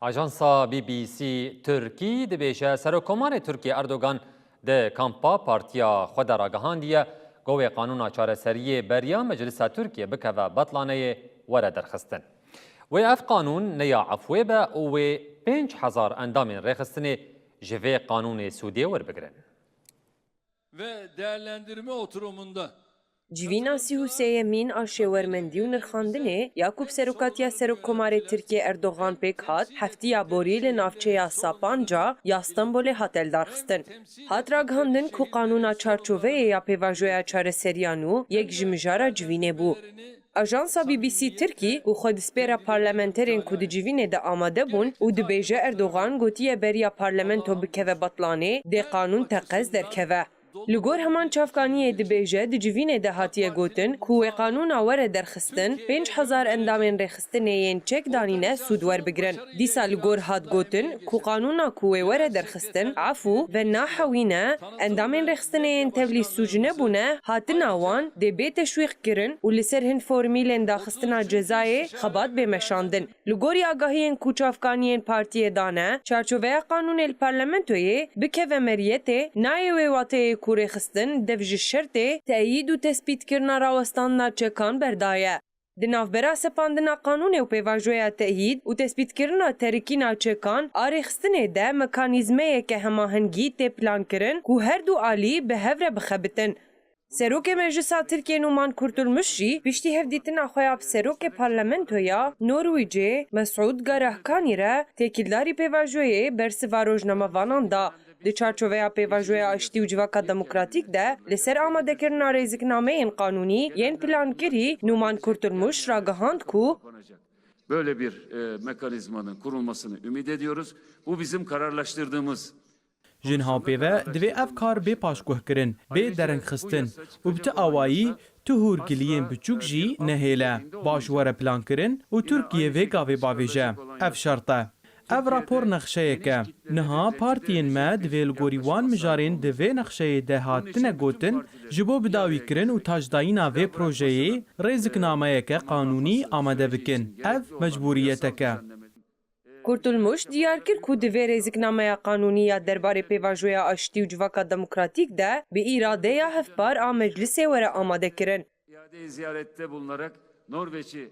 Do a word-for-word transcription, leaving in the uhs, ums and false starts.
Ajansa B B C Tirkî dibêje, Serokkomarê Tirkiyê Erdogan di kampa partiya xwe de ragihandiye, ku wê qanûna çareseriyê beriya Meclisa Tirkiyê bikeve betlaneyê were derxistin. Wê ev qanûn ne ya efwê be û wê pênc hezar endamên rêxistinê ji vê qanûnê sûdê werbigirin. Ve değerlendirme oturumunda Civîna sî û sêyemîn a şêwermendî û nirxandinê ya ku bi serokatiya Serokkomarê Tirkiyê Erdogan pêk hat, heftiya borî li navçeya Sapanca ya Stenbolê hat eldarxistin. Hat ragihandin ku qanûna çarçoveyê ya pêvajoya çareseriya nû yek ji mijara civînê bû. Ajansa B B C Tirkî ku xwedîspêra parlamenterên ku di civînê de amade bûn û dibêje Erdogan gotiye beriya parlamento bikeve betlanê, dê qanûn teqez derkeve. Li gor heman çavkaniyê dibêje di civînê de hatiye gotin ku wê qanûna were derxistin, pênc hezar endamên rêxistinê yên çek danîne sûd werbigirin. Dîsa li gor hat gotin ku qanûna ku wê were derxistin, efû ve nahewîn e, endamên rêxistinê yên tevlî sûc nebûne, hatina wan dê bê teşwîqkirin û li ser hin formîlên daxistina cezayê xebat bê meşandin. Li gorî agahiyên ku çavkaniyên partiyê dane, çarçoveya qanûnê li parlamentoyê bikeve meriyetê, nayê wê wateyê ku rêxistin dev ji şertê teyîd û tespîtkirina rawestandina çekan berdaye. Di navbera sepandina qanûnê û pêvajoya teyîd û tespîtkirina terikîna çekan a rêxistinê de mekanîzmeyeke hemahengî tê plankirin ku her du alî bi hev re bixebitin. Serokê Meclisa Tirkiyê Numan Kurtulmuş jî piştî hevdîtina xwe ya bi serokê parlamentoya Norwîcê Mesûd Garahkanî re têkildarî pêvajoyê bersiva rojnamevanan da. Di çarçoveya pêvajoya aştî û civaka demokratîk de li ser amadekirina rêziknameyên qanûnî yên plankirî Numan Kurtulmuş ragihand ku Böyle bir e, mekanizmanın kurulmasını ümit ediyoruz. Bu bizim kararlaştırdığımız Ji niha pê ve divê ev kar bê paşguhkirin, bê derengxistin û bi tu awayî tu hûrgiliyên biçûk jî nehêle. Baş were plankirin û Tirkiye vê gavê bavêje. Ev şert e. Ev rapor nexşeyek e. Niha partiyên me divê li gorî wan mijarên di vê nexşeyê de hatine gotin, ji bo bidawîkirin û tajdayîna vê projeyê rêziknameyeke qanûnî amade bikin. Ev mecbûriyetek e. Kurtulmuş diyar kir ku divê rêziknameya qanûnî ya derbarê pêvajoya aştî û civaka demokratîk de bi îradeya hevpar a Meclisê were amadekirin. İade-i ziyarette bulunarak Norveç'i